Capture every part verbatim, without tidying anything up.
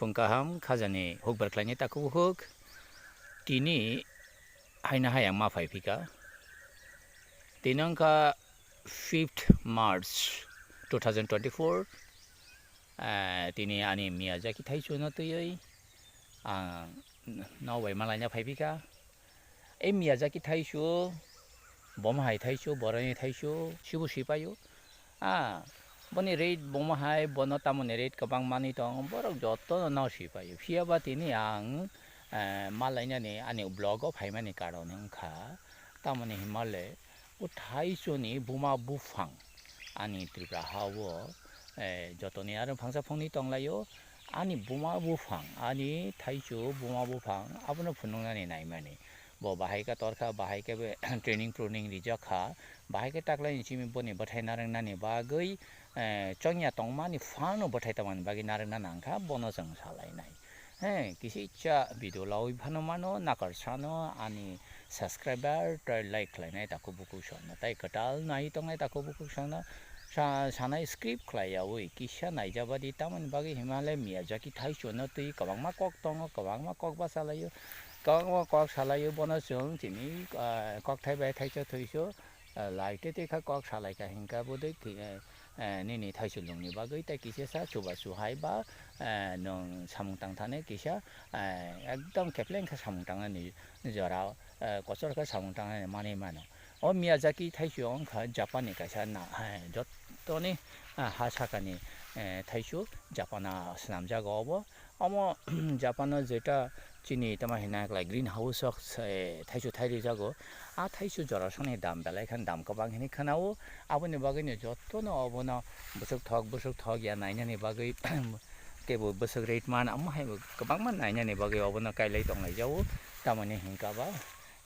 Pung kaham khajani hukbar khlainai takhuk bukhuk. Tini haino hai ang ma phai phika. Tini wngkha fifth March two thousand twenty-four. Ah, tini ani Miyazaki thaichwino twiwi ang nok bai malaina phai phika. E Miyazaki thaichwo, bomo hai thaichwo, boroni thaichwo, sibo sipaio. Ah, boni rate bomo hai, bono tamoni rate kwbang manwi tong, borok jotono no sipaio. Phiya ba tini ang, eh, malainani ani vlog o phaimani karon wngkha, tamoni hinmale o thaichwoni buma buphang ani Tripura ha o, eh, jotoni aro phangsa phangni tonglaio. Ani buma buphang, ani thaichwo buma buphang, abono phunuknani naimani. Bo bahai khe torkha, bahai khe be training pruning rijak kha, bahai khe taklaini simi boni bwthai narwknani bagwi, eh, chongya tongmani phano bwthai tongmani bagwi narwkna nangkha, bono chwng salainai. He, kisicha video lawi phano mano, nakarsano ani subscriber tei like khlainai takhuk bukhuk songno, tei kwtal nai tongnai takhuk bukhuk songno sa-, sanai script khlai yaui kisa naijabadi, tamoni bagwi hinmale Miyazaki thaichwino twi kwbangma kok tongo, kwbangma kok bachalaio, kwbangma kok salaio, bono chwng chini, ah, kokthai bai thaichw thwichw, ah, lai tei tei kha kok salai kha hinkha bodoi ki, eh, eh, nini thaichwlwngni bagwi tei kisa sa chubachu hai ba, eh, nwng samung tangthani kisa, eh, ekdom kepleng khe samung tangnani jora, eh, kochor khe samung tangnani manwi mano. O Miyazaki thaichwng wngkha Japan ni kaisa na, eh, jotoni, eh, ha sakani, eh, thaichwng Japan o swnamjago obo. Omo Japan o jeta chini tamo hina khlai green house o se thaichwng thai rijago. A thaichwng jora sani dam belai khan dam kwbang hinwi khwnao. Aboni bagwino jotono obono bwswk thok bwswk thok ya nainani bagwi kebo bwswk rate man, omo hai kwbangma nainani bagwi obono kailai tonglai jao. Tamoni hinkha ba,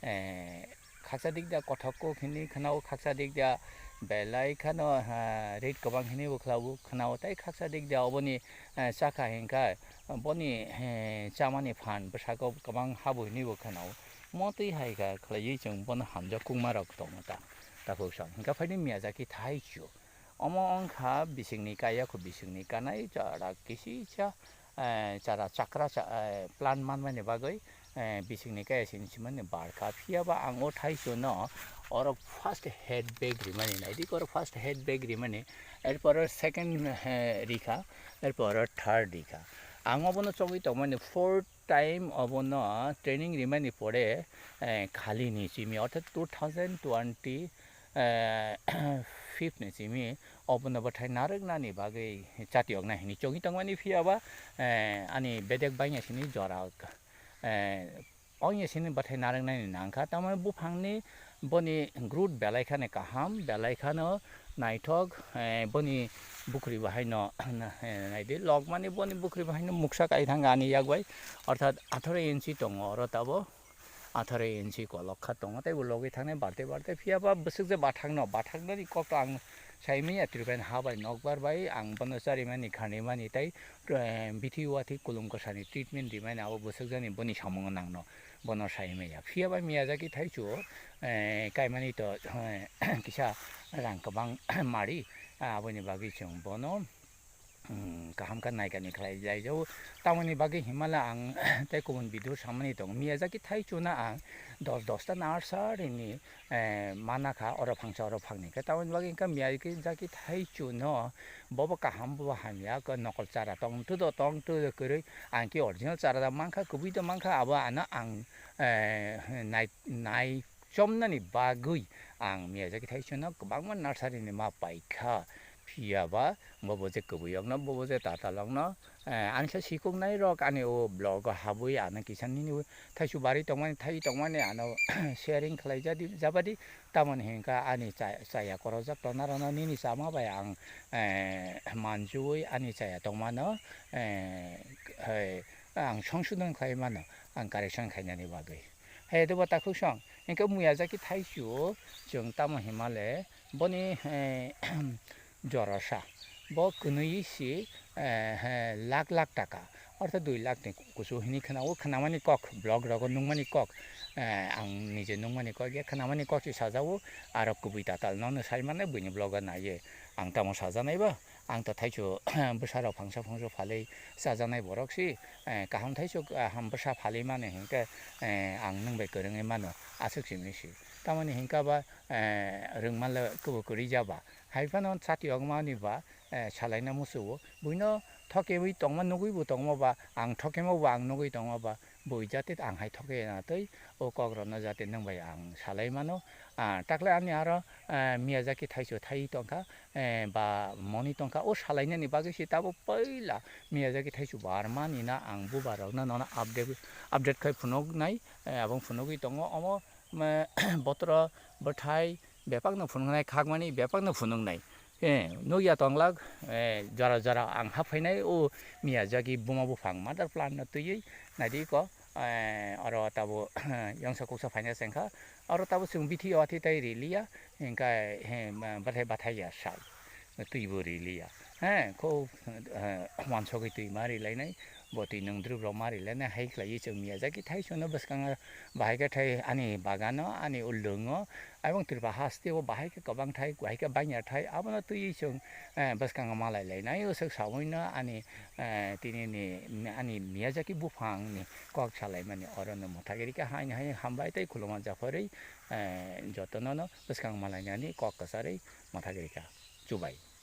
eh, khaksa dikda kothok kok hinwi khwnao, khaksa dikda belai khano, ha, rate kwbang hinwi bo khlao, khwnao, tei khaksa dikda oboni, eh, chakha hinkha boni, eh, chamani phan bwsako kwbang habo hinwi bo khwnao. Motwi hai kha khlaiwi chwng bono hamjak kukma rok tongo ta, takhuk song. Hinkha phaidi Miyazaki thaichwng. Omo wngkha bisingni kaya kho, bisingni kanai chara kisicha, eh, chara chakra cha-, eh, plant manmani bagwi, eh, bisingni kaya sini simani barkha. Phiya ba ang o thaichwngno oro first head bag rimani, naidi oro first head bag rimani, erpor second, eh, rikha, erpor third rikha. Ang obono chogwi tongmani four time obono training rimani pore, eh, khali ni simi, orthat two thousand twenty, eh, fifth ni simi obono bwthai narwknani bagwi chati okna hini chongwi tongmani phiya ba, eh, ani bedek bangya sini jora, eh, ongya sini bwthai narwknani nangkha. Tamoni buphangni boni growth belai khani kaham, belai khano naithok, eh, boni bukhri bo haino, eh, naidi logmani boni bukhri bo haino muksa kai thangkha ani yak bai, orthat atharo inchi tongo oro tabo. Atharo inchi kolok kha tongo, tei bo logwi thangnai barte barte. Phiya ba bwswk je bathakno, bathaknani kok to ang sai manya, Tripura ni ha bai nokbar bai ang bono charimani khanimani tei, eh, bithi wathi kulum kwsani treatment rimani abo bwswk jani boni samungo nangno, bono sai manya. Phiya ba Miyazaki thaichwng, eh, kaimani to, eh, kisa rang kwbang mari, aboni bagwi chwng bono, hmm, kaham khe naikani khlai laijao. Tamoni bagwi hinmale ang tei kubun video samani tongo. Miyazaki thaichwngno ang dos dosta nursery ni, eh, mana kha, oro phangsa, oro phangni khe. Tamoni bagwi wngkha Miyazaki thaichwngno bobo kaham, bobo hamya, khe nokol chara tong tudo, tong tudo kwrwi. Ang khe original chara da mankha, kubui da mankha, abo ano ang, eh, nai, nai chomnani bagwi ang Miyazaki thaichwngno kwbangma nursery ni ma paikha. Phiya ba bobo je kwbwi okno, bobo je tatal okno, eh, ani khe sikoknai rok ani o vlog o habwi ano kisa nini thaichwng bari tongmani, thai tongmani ano sharing khlai jadi, jabadi. Tamoni hinkha ani cha-, chaya korojak tongnarokno nini chama bai ang, eh, manjui ani chaya tongmano, eh, eh, ang songsodon khlai mano, ang correction khainani bagwi. Hai debo takhuk song, hinkhe Miyazaki thaichwng chwng tamo hinmale boni, eh, jorosa, bo kwnwi si, eh, he, lakh lakh taka, ortho dui lakh ni kusu hinwi khwnao, khwnamani kok, vlog rogo nukmani kok, eh, ang nije nukmani kok ya khwnamani kok se sajao, aro kubui tatal nono sai mano buini vlog o naiye, ang tamo sajanai ba, Ang to thaichu bwsarok phangsa phangsa phalwi chajaknai borok si, eh, kaham thaichu kaham bwsa phalwi mani hinkhe, eh, ang nwng bai kwrwngwi mano, aswk simi si. Tamoni hinkhe ba, eh, rwngmale kwbo kwrwi jaba. Hai phano chati yokmani ba, eh, salaina muchungo. Buino thokewi tongma nugwi bo tongma ba, ang thokemo ba, ang nugwi tongma ba, bui jate ang hai thoke na tei o kok rokno jate nwng bai ang salai mano. Ah, takle ani aro, eh, Miyazaki thaichu thai tongkha, eh, ba moni tongkha, o salainani bagwi se tabuk puila Miyazaki thaichu barmani na ang bubar rokno nono update, update khai phunuknai, eh, abong phunugwi tongo. Omo, me, botoro bwthai bebakno phunuknai, khakmani bebakno phunuknai. Eh, nukya tonglak, eh, jora jora ang haphainai o Miyazaki buma buphang mother plant no twiwi naidi ko, eh, oro tabo yongsa kuksa phaina chengkha, oro tabo chwng bithi watwi tai riliya, hinkhe, he, ma, bathai bathai ya sal, twibo riliya. He, kho, eh, wansogwi twi ma rilainai, bo twi nwngdrip rok ma rilainai, hai khlaiwi chwng Miyazaki thaichuno bwskango bahai khe thai ani bagano, ani uldungo, Aibong Tripura haste o bahai khe kwbang thai, bahai khe bangya thai, abono twiwi chwng, eh, bwskango malai lainai. Uswk sawino ani, eh, tini ni, ani Miyazaki buphang ni kok salaimani orono mwthagiri khe haini hai hambai tei khuluma japharwi, eh, jotono no bwskango malainani kok kwcharwi mwthagiri kha. Chubai.